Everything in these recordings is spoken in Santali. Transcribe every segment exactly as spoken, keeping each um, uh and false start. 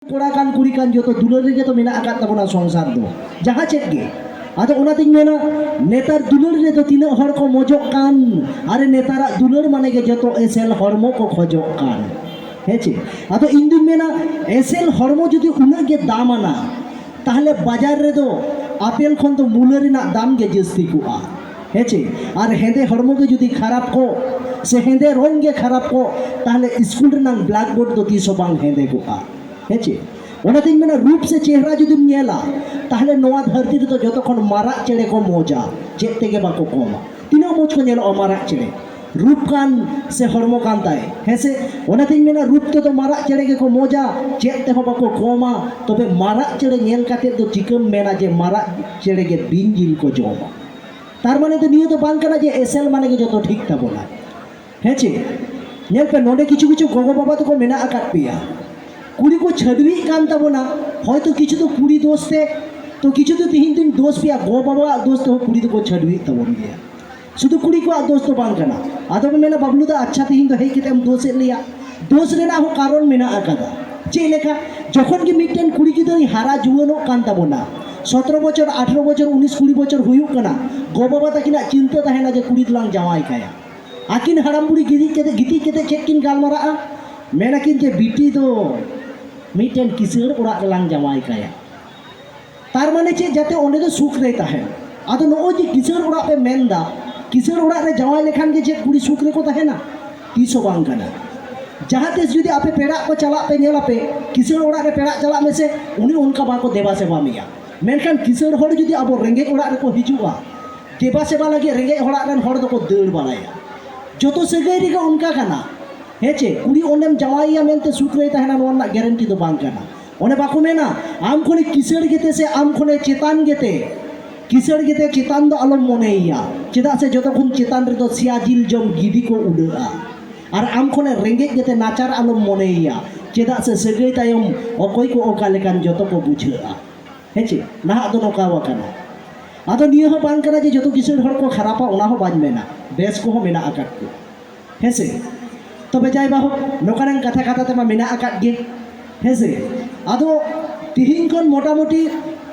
ᱠᱚᱲᱟ ᱠᱟᱱ ᱠᱩᱲᱤ ᱠᱟᱱ ᱡᱚᱛᱚ ᱫᱩᱞᱟᱹᱲ ᱨᱮᱜᱮ ᱛᱚ ᱢᱮᱱᱟᱜ ᱟᱠᱟᱫ ᱛᱟᱵᱚᱱᱟ ᱥᱚᱝᱥᱟᱨ ᱫᱚ, ᱡᱟᱦᱟᱸ ᱪᱮᱫ ᱜᱮ᱾ ᱟᱫᱚ ᱚᱱᱟᱛᱤᱧ ᱢᱮᱱᱟ, ᱱᱮᱛᱟᱨ ᱫᱩᱞᱟᱹᱲ ᱨᱮᱫᱚ ᱛᱤᱱᱟᱹᱜ ᱦᱚᱲ ᱠᱚ ᱢᱚᱡᱚᱜ ᱠᱟᱱ, ᱟᱨᱮ ᱱᱮᱛᱟᱨᱟᱜ ᱫᱩᱞᱟᱹᱲ ᱢᱟᱱᱮ ᱜᱮ ᱡᱚᱛᱚ ᱮᱥᱮᱞ ᱦᱚᱲᱢᱚ ᱠᱚ ᱠᱷᱚᱡᱚᱜ ᱠᱟᱱ᱾ ᱦᱮᱸ ᱪᱮ? ᱟᱫᱚ ᱤᱧ ᱫᱩᱧ ᱢᱮᱱᱟ, ᱮᱥᱮᱞ ᱦᱚᱲᱢᱚ ᱡᱩᱫᱤ ᱩᱱᱟᱹᱜ ᱜᱮ ᱫᱟᱢ ᱟᱱᱟ, ᱛᱟᱦᱞᱮ ᱵᱟᱡᱟᱨ ᱨᱮᱫᱚ ᱟᱯᱮᱞ ᱠᱷᱚᱱ ᱫᱚ ᱢᱩᱞᱟᱹ ᱨᱮᱱᱟᱜ ᱫᱟᱢ ᱜᱮ ᱡᱟᱹᱥᱛᱤ ᱠᱚᱜᱼᱟ᱾ ᱦᱮᱸ ᱪᱮ? ᱟᱨ ᱦᱮᱸᱫᱮ ᱦᱚᱲᱢᱚ ᱜᱮ ᱡᱩᱫᱤ ᱠᱷᱟᱨᱟᱯ ᱠᱚᱜ, ᱥᱮ ᱦᱮᱸᱫᱮ ᱨᱚᱝ ᱜᱮ ᱠᱷᱟᱨᱟᱯ ᱠᱚᱜ, ᱛᱟᱦᱞᱮ ᱥᱠᱩᱞ ᱨᱮᱱᱟᱜ ᱵᱞᱮᱠᱵᱳᱨᱰ ᱫᱚ ᱛᱤᱥ ᱦᱚᱸ ᱵᱟᱝ ᱦᱮᱸᱫᱮ ᱠᱚᱜᱼᱟ᱾ ᱦᱮᱸ ᱪᱮ? ᱚᱱᱟᱛᱤᱧ ᱢᱮᱱᱟ, ᱨᱩᱯ ᱥᱮ ᱪᱮᱦᱨᱟ ᱡᱩᱫᱤᱢ ᱧᱮᱞᱟ, ᱛᱟᱦᱞᱮ ᱱᱚᱣᱟ ᱫᱷᱟᱹᱨᱛᱤ ᱨᱮᱫᱚ ᱡᱚᱛᱚ ᱠᱷᱚᱱ ᱢᱟᱨᱟᱜ ᱪᱮᱬᱮ ᱠᱚ ᱢᱚᱡᱟ, ᱪᱮᱫ ᱛᱮᱜᱮ ᱵᱟᱠᱚ ᱠᱚᱢᱟ᱾ ᱛᱤᱱᱟᱹᱜ ᱢᱚᱡᱽ ᱠᱚ ᱧᱮᱞᱚᱜᱼᱟ ᱢᱟᱨᱟᱜ ᱪᱮᱬᱮ, ᱨᱩᱯ ᱠᱟᱱ ᱥᱮ ᱦᱚᱲᱢᱚ ᱠᱟᱱ ᱛᱟᱭ, ᱦᱮᱸ ᱥᱮ? ᱚᱱᱟᱛᱤᱧ ᱢᱮᱱᱟ, ᱨᱩᱯ ᱛᱮᱫᱚ ᱢᱟᱨᱟᱜ ᱪᱮᱬᱮ ᱜᱮᱠᱚ ᱢᱚᱡᱟ, ᱪᱮᱫ ᱛᱮᱦᱚᱸ ᱵᱟᱠᱚ ᱠᱚᱢᱟ᱾ ᱛᱚᱵᱮ ᱢᱟᱨᱟᱜ ᱪᱮᱬᱮ ᱧᱮᱞ ᱠᱟᱛᱮᱫ ᱫᱚ ᱪᱤᱠᱟᱹᱢ ᱢᱮᱱᱟ ᱡᱮ ᱢᱟᱨᱟᱜ ᱪᱮᱬᱮ ᱜᱮ ᱵᱤᱧ ᱡᱤᱞ ᱠᱚ ᱡᱚᱢᱟ? ᱛᱟᱨ ᱢᱟᱱᱮ ᱫᱚ ᱱᱤᱭᱟᱹ ᱫᱚ ᱵᱟᱝ ᱠᱟᱱᱟ ᱡᱮ ᱮᱥᱮᱞ ᱢᱟᱱᱮ ᱜᱮ ᱡᱚᱛᱚ ᱴᱷᱤᱠ ᱛᱟᱵᱚᱱᱟ᱾ ᱦᱮᱸ ᱪᱮ? ᱧᱮᱞ ᱯᱮ, ᱱᱚᱰᱮ ᱠᱤᱪᱷᱩ ᱠᱤᱪᱷᱩ ᱜᱚᱜᱚ ᱵᱟᱵᱟ ᱛᱟᱠᱚ ᱢᱮᱱᱟᱜ ᱟᱠᱟᱫ ᱯᱮᱭᱟ, ᱠᱩᱲᱤ ᱠᱚ ᱪᱷᱟᱹᱰᱣᱤᱜ ᱠᱟᱱ ᱛᱟᱵᱚᱱᱟ, ᱦᱚᱭᱛᱳ ᱠᱤᱪᱷᱩ ᱫᱚ ᱠᱩᱲᱤ ᱫᱳᱥ ᱛᱮ, ᱛᱚ ᱠᱤᱪᱷᱩ ᱫᱚ ᱛᱤᱦᱤᱧ ᱫᱩᱧ ᱫᱳᱥ ᱯᱮᱭᱟ, ᱜᱚ ᱵᱟᱵᱟᱣᱟᱜ ᱫᱳᱥ ᱛᱮᱦᱚᱸ ᱠᱩᱲᱤ ᱫᱚᱠᱚ ᱪᱷᱟᱹᱰᱣᱤᱜ ᱛᱟᱵᱚᱱ ᱜᱮᱭᱟ᱾ ᱥᱩᱫᱷᱩ ᱠᱩᱲᱤ ᱠᱚᱣᱟᱜ ᱫᱳᱥ ᱫᱚ ᱵᱟᱝ ᱠᱟᱱᱟ᱾ ᱟᱫᱚ ᱵᱚᱱ ᱢᱮᱱᱟ, "ᱵᱟᱵᱞᱩ ᱫᱟ, ᱟᱪᱪᱷᱟ, ᱛᱤᱦᱤᱧ ᱫᱚ ᱦᱮᱡ ᱠᱟᱛᱮ ᱮᱢ ᱫᱳᱥ ᱮᱫ ᱞᱮᱭᱟ?" ᱫᱳᱥ ᱨᱮᱱᱟᱜ ᱦᱚᱸ ᱠᱟᱨᱚᱱ ᱢᱮᱱᱟᱜ ᱟᱠᱟᱫᱟ᱾ ᱪᱮᱫ ᱞᱮᱠᱟ? ᱡᱚᱠᱷᱚᱱ ᱜᱮ ᱢᱤᱫᱴᱮᱱ ᱠᱩᱲᱤ ᱜᱤᱫᱽᱨᱟᱹᱭ ᱦᱟᱨᱟ ᱡᱩᱣᱟᱹᱱᱚᱜ ᱠᱟᱱ ᱛᱟᱵᱚᱱᱟ, ᱥᱚᱛᱨᱚ ᱵᱚᱪᱷᱚᱨ, ᱟᱴᱷᱨᱚ ᱵᱚᱪᱷᱚᱨ, ᱩᱱᱤᱥ ᱠᱩᱲᱤ ᱵᱚᱪᱷᱚᱨ ᱦᱩᱭᱩᱜ ᱠᱟᱱᱟ, ᱜᱚ ᱵᱟᱵᱟ ᱛᱟᱹᱠᱤᱱᱟᱜ ᱪᱤᱱᱛᱟᱹ ᱛᱟᱦᱮᱱᱟ ᱡᱮ ᱠᱩᱲᱤ ᱫᱚᱞᱟᱝ ᱡᱟᱶᱟᱭ ᱠᱟᱭᱟ᱾ ᱟᱹᱠᱤᱱ ᱦᱟᱲᱟᱢ ᱵᱩᱲᱦᱤ ᱜᱤᱛᱤᱡ ᱠᱟᱛᱮ, ᱜᱤᱛᱤᱡ ᱠᱟᱛᱮ ᱪᱮᱫ ᱠᱤᱱ ᱜᱟᱞᱢᱟᱨᱟᱜᱼᱟ? ᱢᱮᱱᱟᱠᱤᱱ ᱡᱮ, "ᱵᱤᱴᱤ ᱫᱚ ᱢᱤᱫᱴᱮᱱ ᱠᱤᱥᱟᱹᱬ ᱚᱲᱟᱜ ᱨᱮᱞᱟᱝ ᱡᱟᱶᱟᱭ ᱠᱟᱭᱟ᱾" ᱛᱟᱨ ᱢᱟᱱᱮ ᱪᱮᱫ? ᱡᱟᱛᱮ ᱚᱸᱰᱮ ᱫᱚ ᱥᱩᱠ ᱨᱮᱭ ᱛᱟᱦᱮᱱ᱾ ᱟᱫᱚ ᱱᱚᱜᱼᱚᱭ ᱡᱮ ᱠᱤᱥᱟᱹᱬ ᱚᱲᱟᱜ ᱯᱮ ᱢᱮᱱᱫᱟ, ᱠᱤᱥᱟᱹᱬ ᱚᱲᱟᱜ ᱨᱮ ᱡᱟᱶᱟᱭ ᱞᱮᱠᱷᱟᱱ ᱜᱮ ᱪᱮᱫ ᱠᱩᱲᱤ ᱥᱩᱠ ᱨᱮᱠᱚ ᱛᱟᱦᱮᱱᱟ? ᱛᱤᱥ ᱦᱚᱸ ᱵᱟᱝ ᱠᱟᱱᱟ᱾ ᱡᱟᱦᱟᱸ ᱛᱤᱥ ᱡᱩᱫᱤ ᱟᱯᱮ ᱯᱮᱲᱟᱜ ᱠᱚ ᱪᱟᱞᱟᱜ ᱯᱮ, ᱧᱮᱞ ᱟᱯᱮ, ᱠᱤᱥᱟᱹᱬ ᱚᱲᱟᱜ ᱨᱮ ᱯᱮᱲᱟᱜ ᱪᱟᱞᱟᱜ ᱢᱮᱥᱮ, ᱩᱱᱤ ᱚᱱᱠᱟ ᱵᱟᱠᱚ ᱫᱮᱵᱟ ᱥᱮᱵᱟ ᱢᱮᱭᱟ᱾ ᱢᱮᱱᱠᱷᱟᱱ ᱠᱤᱥᱟᱹᱬ ᱦᱚᱲ ᱡᱩᱫᱤ ᱟᱵᱚ ᱨᱮᱸᱜᱮᱡ ᱚᱲᱟᱜ ᱨᱮᱠᱚ ᱦᱤᱡᱩᱜᱼᱟ, ᱫᱮᱵᱟ ᱥᱮᱵᱟ ᱞᱟᱹᱜᱤᱫ ᱨᱮᱸᱜᱮᱡ ᱚᱲᱟᱜ ᱨᱮᱱ ᱦᱚᱲ ᱫᱚᱠᱚ ᱫᱟᱹᱲ ᱵᱟᱲᱟᱭᱟ᱾ ᱡᱚᱛᱚ ᱥᱟᱹᱜᱟᱹᱭ ᱨᱮᱜᱮ ᱚᱱᱠᱟ ᱠᱟᱱᱟ᱾ ᱦᱮᱸ ᱪᱮ? ᱠᱩᱲᱤ ᱚᱸᱰᱮᱢ ᱡᱟᱶᱟᱭᱮᱭᱟ ᱢᱮᱱᱛᱮ ᱥᱩᱠ ᱨᱮᱭ ᱛᱟᱦᱮᱱᱟ, ᱱᱚᱣᱟ ᱨᱮᱱᱟᱜ ᱜᱮᱨᱮᱱᱴᱤ ᱫᱚ ᱵᱟᱝ ᱠᱟᱱᱟ᱾ ᱚᱱᱮ ᱵᱟᱠᱚ ᱢᱮᱱᱟ, "ᱟᱢ ᱠᱷᱚᱱᱮ ᱠᱤᱥᱟᱹᱬ ᱜᱮᱛᱮ ᱥᱮ ᱟᱢ ᱠᱷᱚᱱᱮ ᱪᱮᱛᱟᱱ ᱜᱮᱛᱮ?" ᱠᱤᱥᱟᱹᱬ ᱜᱮᱛᱮ ᱪᱮᱛᱟᱱ ᱫᱚ ᱟᱞᱚᱢ ᱢᱚᱱᱮᱭᱮᱭᱟ, ᱪᱮᱫᱟᱜ ᱥᱮ ᱡᱚᱛᱚ ᱠᱷᱚᱱ ᱪᱮᱛᱟᱱ ᱨᱮᱫᱚ ᱥᱮᱭᱟ ᱡᱤᱞ ᱡᱚᱢ ᱜᱤᱫᱤ ᱠᱚ ᱩᱰᱟᱹᱜᱼᱟ᱾ ᱟᱨ ᱟᱢ ᱠᱷᱚᱱᱮ ᱨᱮᱸᱜᱮᱡ ᱜᱮᱛᱮ ᱱᱟᱪᱟᱨ ᱟᱞᱚᱢ ᱢᱚᱱᱮᱭᱮᱭᱟ, ᱪᱮᱫᱟᱜ ᱥᱮ ᱥᱟᱹᱜᱟᱹᱭ ᱛᱟᱭᱚᱢ ᱚᱠᱚᱭ ᱠᱚ ᱚᱠᱟ ᱞᱮᱠᱟᱱ ᱡᱚᱛᱚ ᱠᱚ ᱵᱩᱡᱷᱟᱹᱜᱼᱟ᱾ ᱦᱮᱸ ᱪᱮ? ᱱᱟᱦᱟᱜ ᱫᱚ ᱱᱚᱝᱠᱟ ᱟᱠᱟᱱᱟ᱾ ᱟᱫᱚ ᱱᱤᱭᱟᱹ ᱦᱚᱸ ᱵᱟᱝ ᱠᱟᱱᱟ ᱡᱮ ᱡᱚᱛᱚ ᱠᱤᱥᱟᱹᱬ ᱦᱚᱲ ᱠᱚ ᱠᱷᱟᱨᱟᱯᱟ, ᱚᱱᱟ ᱦᱚᱸ ᱵᱟᱹᱧ ᱢᱮᱱᱟ, ᱵᱮᱥ ᱠᱚᱦᱚᱸ ᱢᱮᱱᱟᱜ ᱟᱠᱟᱫ ᱠᱚ᱾ ᱦᱮᱸ ᱥᱮ? ᱛᱚᱵᱮ ᱡᱟᱭ ᱵᱟᱦᱳᱠ, ᱱᱚᱝᱠᱟᱱᱟᱝ ᱠᱟᱛᱷᱟ ᱠᱟᱛᱷᱟ ᱛᱮᱢᱟ ᱢᱮᱱᱟᱜ ᱟᱠᱟᱫ ᱜᱮ᱾ ᱦᱮᱸ ᱥᱮ? ᱟᱫᱚ ᱛᱤᱦᱤᱧ ᱠᱷᱚᱱ ᱢᱚᱴᱟᱢᱩᱴᱤ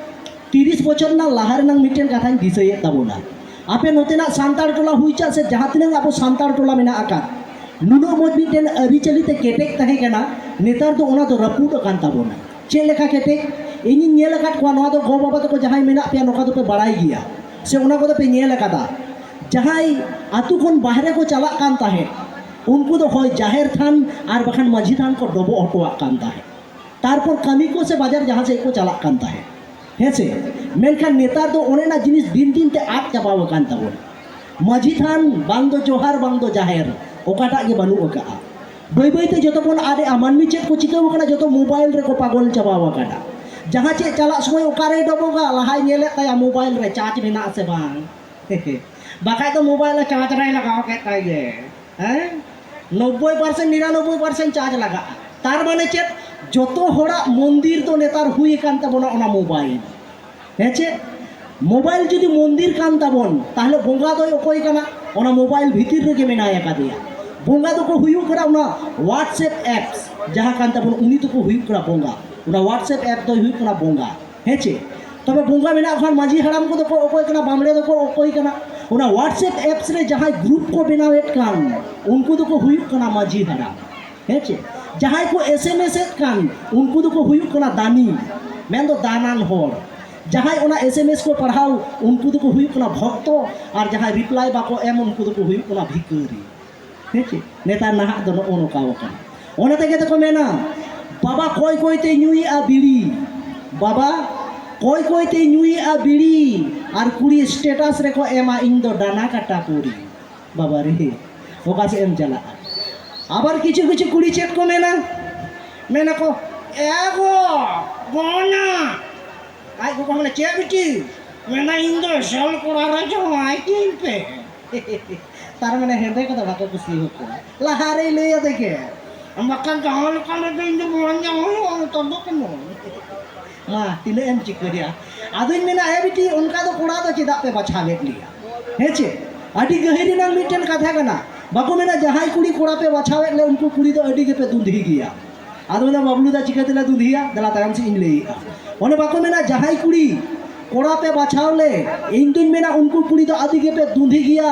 ᱛᱤᱨᱤᱥ ᱵᱚᱪᱷᱚᱨ ᱨᱮᱱᱟᱜ ᱞᱟᱦᱟ ᱨᱮᱱᱟᱜ ᱢᱤᱫᱴᱮᱱ ᱠᱟᱛᱷᱟᱧ ᱫᱤᱥᱟᱹᱭᱮᱫ ᱛᱟᱵᱚᱱᱟ᱾ ᱟᱯᱮ ᱱᱚᱛᱮᱱᱟᱜ ᱥᱟᱱᱛᱟᱲ ᱴᱚᱞᱟ ᱦᱩᱭ ᱪᱟᱜ ᱥᱮ ᱡᱟᱦᱟᱸ ᱛᱤᱱᱟᱹᱜ ᱟᱵᱚ ᱥᱟᱱᱛᱟᱲ ᱴᱚᱞᱟ ᱢᱮᱱᱟᱜ ᱟᱠᱟᱫ, ᱱᱩᱱᱟᱹᱜ ᱢᱚᱡᱽ ᱢᱤᱫᱴᱮᱱ ᱟᱹᱨᱤᱪᱟᱹᱞᱤ ᱛᱮ ᱠᱮᱴᱮᱡ ᱛᱟᱦᱮᱸ ᱠᱟᱱᱟ, ᱱᱮᱛᱟᱨ ᱫᱚ ᱚᱱᱟ ᱫᱚ ᱨᱟᱹᱯᱩᱫ ᱟᱠᱟᱱ ᱛᱟᱵᱚᱱᱟ᱾ ᱪᱮᱫ ᱞᱮᱠᱟ ᱠᱮᱴᱮᱡ? ᱤᱧᱤᱧ ᱧᱮᱞ ᱟᱠᱟᱫ ᱠᱚᱣᱟ, ᱱᱚᱣᱟ ᱫᱚ ᱜᱚ ᱵᱟᱵᱟ ᱛᱟᱠᱚ ᱡᱟᱦᱟᱸᱭ ᱢᱮᱱᱟᱜ ᱯᱮᱭᱟ, ᱱᱚᱝᱠᱟ ᱫᱚᱯᱮ ᱵᱟᱲᱟᱭ ᱜᱮᱭᱟ ᱥᱮ ᱚᱱᱟ ᱠᱚᱫᱚ ᱯᱮ ᱧᱮᱞ ᱟᱠᱟᱫᱟ, ᱡᱟᱦᱟᱸᱭ ᱟᱛᱳ ᱠᱷᱚᱱ ᱵᱟᱦᱨᱮ ᱠᱚ ᱪᱟᱞᱟᱜ ᱠᱟᱱ ᱛᱟᱦᱮᱸᱫ, ᱩᱱᱠᱩ ᱫᱚ ᱦᱳᱭ ᱡᱟᱦᱮᱨ ᱛᱷᱟᱱ ᱟᱨ ᱵᱟᱠᱷᱟᱱ ᱢᱟᱹᱡᱷᱤ ᱛᱷᱟᱱ ᱠᱚ ᱰᱚᱵᱚᱜ ᱦᱚᱴᱚᱣᱟᱜ ᱠᱟᱱ ᱛᱟᱦᱮᱸᱫ᱾ ᱛᱟᱨᱯᱚᱨ ᱠᱟᱹᱢᱤ ᱠᱚ ᱥᱮ ᱵᱟᱡᱟᱨ ᱡᱟᱦᱟᱸ ᱥᱮᱫ ᱠᱚ ᱪᱟᱞᱟᱜ ᱠᱟᱱ ᱛᱟᱦᱮᱸᱫ, ᱦᱮᱸ ᱥᱮ? ᱢᱮᱱᱠᱷᱟᱱ ᱱᱮᱛᱟᱨ ᱫᱚ ᱚᱱᱮ ᱚᱱᱟ ᱡᱤᱱᱤᱥ ᱫᱤᱱ ᱫᱤᱱ ᱛᱮ ᱟᱫ ᱪᱟᱵᱟᱣ ᱟᱠᱟᱱ ᱛᱟᱵᱚᱱᱟ᱾ ᱢᱟᱹᱡᱷᱤ ᱛᱷᱟᱱ ᱵᱟᱝ ᱫᱚ ᱡᱚᱦᱟᱨ ᱵᱟᱝ ᱫᱚ ᱡᱟᱦᱮᱨ, ᱚᱠᱟᱴᱟᱜ ᱜᱮ ᱵᱟᱹᱱᱩᱜ ᱟᱠᱟᱫᱼᱟ᱾ ᱵᱟᱹᱭ ᱵᱟᱹᱭ ᱛᱮ ᱡᱚᱛᱚ ᱵᱚᱱ ᱟᱫ ᱮᱫᱼᱟ᱾ ᱢᱟᱹᱱᱢᱤ ᱪᱮᱫ ᱠᱚ ᱪᱤᱠᱟᱹᱣ ᱟᱠᱟᱱᱟ? ᱡᱚᱛᱚ ᱢᱳᱵᱟᱭᱤᱞ ᱨᱮᱠᱚ ᱯᱟᱜᱚᱞ ᱪᱟᱵᱟᱣ ᱟᱠᱟᱱᱟ᱾ ᱡᱟᱦᱟᱸ ᱪᱮᱫ ᱪᱟᱞᱟᱜ ᱥᱚᱢᱚᱭ ᱚᱠᱟᱨᱮᱭ ᱰᱚᱵᱚᱜᱟ, ᱞᱟᱦᱟᱭ ᱧᱮᱞᱮᱫ ᱛᱟᱭᱟ ᱢᱳᱵᱟᱭᱤᱞ ᱨᱮ ᱪᱟᱨᱡᱽ ᱢᱮᱱᱟᱜ ᱟᱥᱮ ᱵᱟᱝ᱾ ᱵᱟᱠᱷᱟᱡ ᱫᱚ ᱢᱳᱵᱟᱭᱤᱞ ᱨᱮ ᱪᱟᱨᱡᱽ ᱨᱮᱭ ᱞᱟᱜᱟᱣ ᱠᱮᱫ ᱛᱟᱭ ᱜᱮ, ᱦᱮᱸ? ᱱᱚᱵᱵᱳᱭ ᱯᱟᱨᱥᱮᱱᱴ, ᱱᱤᱨᱟᱱᱚᱵᱵᱳᱭ ᱯᱟᱨᱥᱮᱱᱴ ᱪᱟᱨᱡᱽ ᱞᱟᱜᱟᱜᱼᱟ᱾ ᱛᱟᱨ ᱢᱟᱱᱮ ᱪᱮᱫ? ᱡᱚᱛᱚ ᱦᱚᱲᱟᱜ ᱢᱚᱱᱫᱤᱨ ᱫᱚ ᱱᱮᱛᱟᱨ ᱦᱩᱭ ᱟᱠᱟᱱ ᱛᱟᱵᱚᱱᱟ ᱚᱱᱟ ᱢᱳᱵᱟᱭᱤᱞ᱾ ᱦᱮᱸ ᱪᱮ? ᱢᱳᱵᱟᱭᱤᱞ ᱡᱩᱫᱤ ᱢᱚᱱᱫᱤᱨ ᱠᱟᱱ ᱛᱟᱵᱚᱱ, ᱛᱟᱦᱞᱮ ᱵᱚᱸᱜᱟ ᱫᱚᱭ ᱚᱠᱚᱭ ᱠᱟᱱᱟ? ᱚᱱᱟ ᱢᱳᱵᱟᱭᱤᱞ ᱵᱷᱤᱛᱤᱨ ᱨᱮᱜᱮ ᱢᱮᱱᱟᱭ ᱟᱠᱟᱫᱮᱭᱟ᱾ ᱵᱚᱸᱜᱟ ᱫᱚᱠᱚ ᱦᱩᱭᱩᱜ ᱠᱟᱱᱟ ᱚᱱᱟ WhatsApp ᱮᱯᱥ ᱡᱟᱦᱟᱸ ᱠᱟᱱ ᱛᱟᱵᱚᱱᱟ, ᱩᱱᱤ ᱫᱚᱠᱚ ᱦᱩᱭᱩᱜ ᱠᱟᱱᱟ ᱵᱚᱸᱜᱟ᱾ ᱚᱱᱟ WhatsApp ᱮᱯ ᱫᱚᱭ ᱦᱩᱭᱩᱜ ᱠᱟᱱᱟ ᱵᱚᱸᱜᱟ᱾ ᱦᱮᱸ ᱪᱮ? ᱛᱚᱵᱮ ᱵᱚᱸᱜᱟ ᱢᱮᱱᱟᱜ ᱠᱷᱟᱱ ᱢᱟᱹᱡᱷᱤ ᱦᱟᱲᱟᱢ ᱠᱚᱫᱚ ᱠᱚ ᱚᱠᱚᱭ ᱠᱟᱱᱟ? ᱵᱟᱢᱲᱮ ᱫᱚᱠᱚ ᱚᱠᱚᱭ ᱠᱟᱱᱟ? ᱚᱱᱟ WhatsApp ᱮᱯᱥ ᱨᱮ ᱡᱟᱦᱟᱸᱭ ᱜᱨᱩᱯ ᱠᱚ ᱵᱮᱱᱟᱣᱮᱫ ᱠᱟᱱ, ᱩᱱᱠᱩ ᱫᱚᱠᱚ ᱦᱩᱭᱩᱜ ᱠᱟᱱᱟ ᱢᱟᱹᱡᱷᱤ ᱦᱟᱲᱟᱢ᱾ ᱦᱮᱸ ᱪᱮ? ᱡᱟᱦᱟᱸᱭ ᱠᱚ ᱮᱥ ᱮᱢ ᱮᱥ ᱮᱫ ᱠᱟᱱ, ᱩᱱᱠᱩ ᱫᱚᱠᱚ ᱦᱩᱭᱩᱜ ᱠᱟᱱᱟ ᱫᱟᱱᱤ, ᱢᱮᱱᱫᱚ ᱫᱟᱱᱟᱱ ᱦᱚᱲ᱾ ᱡᱟᱦᱟᱸᱭ ᱚᱱᱟ ᱮᱥ ᱮᱢ ᱮᱥ ᱠᱚ ᱯᱟᱲᱦᱟᱣ, ᱩᱱᱠᱩ ᱫᱚᱠᱚ ᱦᱩᱭᱩᱜ ᱠᱟᱱᱟ ᱵᱷᱚᱠᱛᱚ, ᱟᱨ ᱡᱟᱦᱟᱸᱭ ᱨᱤᱯᱞᱟᱭ ᱵᱟᱠᱚ ᱮᱢ, ᱩᱱᱠᱩ ᱫᱚᱠᱚ ᱦᱩᱭᱩᱜ ᱠᱟᱱᱟ ᱵᱷᱤᱠᱟᱹᱨᱤ᱾ ᱦᱮᱸ ᱪᱮ? ᱱᱮᱛᱟᱨ ᱱᱟᱦᱟᱜ ᱫᱚ ᱱᱚᱜᱼᱚ ᱱᱚᱝᱠᱟ ᱟᱠᱟᱱᱟ᱾ ᱚᱱᱟ ᱛᱮᱜᱮ ᱛᱚᱠᱚ ᱢᱮᱱᱟ, "ᱵᱟᱵᱟ ᱠᱚᱭ ᱠᱚᱭ ᱛᱮ ᱧᱩᱭᱮᱜᱼᱟ ᱵᱤᱲᱤ, ᱵᱟᱵᱟ ᱠᱚᱭ ᱠᱚᱭ ᱛᱮ ᱧᱩᱭᱮᱜᱼᱟ ᱵᱤᱲᱤ, ᱟᱨ ᱠᱩᱲᱤ ᱥᱴᱮᱴᱟᱥ ᱨᱮᱠᱚ ᱮᱢᱟ ᱤᱧ ᱫᱚ ᱰᱟᱱᱟ ᱠᱟᱴᱟ ᱯᱩᱨᱤ᱾" ᱵᱟᱵᱟ ᱨᱮ, ᱚᱠᱟ ᱥᱮᱫ ᱮᱢ ᱪᱟᱞᱟᱜᱼᱟ? ᱟᱵᱟᱨ ᱠᱤᱪᱷᱩ ᱠᱤᱪᱷᱩ ᱠᱩᱲᱤ ᱪᱮᱫ ᱠᱚ ᱢᱮᱱᱟ? ᱢᱮᱱᱟᱠᱚ, "ᱮ ᱜᱚ, ᱵᱚᱱᱟ!" ᱟᱡ ᱜᱚᱜᱚ ᱢᱮᱱᱟ, "ᱪᱮᱫ ᱵᱤᱴᱤ?" ᱢᱮᱱᱟ, "ᱤᱧ ᱫᱚ ᱮᱥᱮᱞ ᱠᱚᱲᱟ ᱨᱮ ᱡᱟᱶᱟᱭ ᱠᱤᱧ ᱯᱮ᱾" ᱛᱟᱨ ᱢᱟᱱᱮ ᱦᱮᱸᱫᱮ ᱠᱚᱫᱚ ᱵᱟᱠᱚ ᱠᱩᱥᱤᱭᱟᱠᱚᱣᱟ᱾ ᱞᱟᱦᱟ ᱨᱮᱭ ᱞᱟᱹᱭ ᱟᱫᱮ ᱜᱮ, ᱵᱟᱠᱷᱟᱱ ᱡᱟᱦᱟᱸ ᱞᱮᱠᱟ ᱨᱮᱫᱚ ᱤᱧ ᱫᱚ ᱵᱟᱹᱧ ᱡᱟᱶᱟᱭᱚᱜᱼᱟ, ᱱᱮᱛᱟᱨ ᱫᱚ ᱠᱳᱱᱳ᱾ ᱢᱟ, ᱛᱤᱱᱟᱹᱜ ᱮᱢ ᱪᱤᱠᱟᱹᱭᱟ? ᱟᱫᱚᱧ ᱢᱮᱱᱟ, ᱮ ᱵᱤᱴᱤ, ᱚᱱᱠᱟ ᱫᱚ ᱠᱚᱲᱟ ᱫᱚ ᱪᱮᱫᱟᱜ ᱯᱮ ᱵᱟᱪᱷᱟᱣᱮᱫ ᱞᱮᱭᱟ? ᱦᱮᱸ ᱪᱮ? ᱟᱹᱰᱤ ᱜᱟᱹᱦᱤᱨ ᱨᱮᱱᱟᱜ ᱢᱤᱫᱴᱮᱱ ᱠᱟᱛᱷᱟ ᱠᱟᱱᱟ᱾ ᱵᱟᱠᱚ ᱢᱮᱱᱟ, ᱡᱟᱦᱟᱸᱭ ᱠᱩᱲᱤ ᱠᱚᱲᱟ ᱯᱮ ᱵᱟᱪᱷᱟᱣᱮᱫ ᱞᱮ, ᱩᱱᱠᱩ ᱠᱩᱲᱤ ᱫᱚ ᱟᱹᱰᱤ ᱜᱮᱯᱮ ᱫᱩᱸᱫᱷᱤ ᱜᱮᱭᱟ᱾ ᱟᱫᱚ ᱢᱮᱱᱫᱟ, "ᱵᱟᱹᱵᱞᱩ ᱫᱟ, ᱪᱤᱠᱟᱹ ᱛᱮᱞᱮ ᱫᱩᱸᱫᱷᱤᱭᱟ? ᱫᱮᱞᱟ ᱛᱟᱭᱚᱢ ᱥᱮᱫ ᱤᱧ ᱞᱟᱹᱭᱮᱫᱼᱟ᱾ ᱚᱱᱮ ᱵᱟᱠᱚ ᱢᱮᱱᱟ, ᱡᱟᱦᱟᱸᱭ ᱠᱩᱲᱤ ᱠᱚᱲᱟ ᱯᱮ ᱵᱟᱪᱷᱟᱣ ᱞᱮ, ᱤᱧ ᱫᱩᱧ ᱢᱮᱱᱟ ᱩᱱᱠᱩ ᱠᱩᱲᱤ ᱫᱚ ᱟᱹᱰᱤ ᱜᱮᱯᱮ ᱫᱩᱸᱫᱷᱤ ᱜᱮᱭᱟ,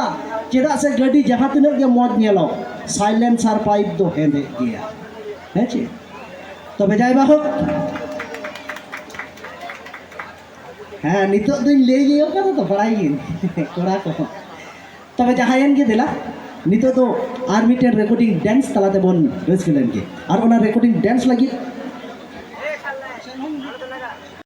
ᱪᱮᱫᱟᱜ ᱥᱮ ᱜᱟᱹᱰᱤ ᱡᱟᱦᱟᱸ ᱛᱤᱱᱟᱹᱜ ᱜᱮ ᱢᱚᱡᱽ ᱧᱮᱞᱚᱜ, silencer pipe ᱫᱚ ᱦᱮᱸᱫᱮ ᱜᱮᱭᱟ᱾ ᱦᱮᱸ ᱪᱮ?" ᱛᱚᱵᱮ ᱡᱟᱭ ᱵᱟ ᱦᱳᱠ, ᱦᱮᱸ, ᱱᱤᱛᱚᱜ ᱫᱚᱧ ᱞᱟᱹᱭ ᱤᱭᱟᱹ ᱠᱟᱫᱟ ᱛᱚ, ᱵᱟᱲᱟᱭ ᱜᱤᱭᱟᱹᱧ ᱠᱚᱲᱟ ᱠᱚ᱾ ᱛᱚᱵᱮ ᱡᱟᱦᱟᱸᱭᱮᱱ ᱜᱮ, ᱫᱮᱞᱟ ᱱᱤᱛᱚᱜ ᱫᱚ ᱟᱨ ᱢᱤᱫᱴᱮᱱ recording dance ᱛᱟᱞᱟ ᱛᱮᱵᱚᱱ ᱨᱟᱹᱥᱠᱟᱹ ᱞᱮᱱ ᱜᱮ᱾ ᱟᱨ ᱚᱱᱟ recording dance ᱞᱟᱹᱜᱤᱫ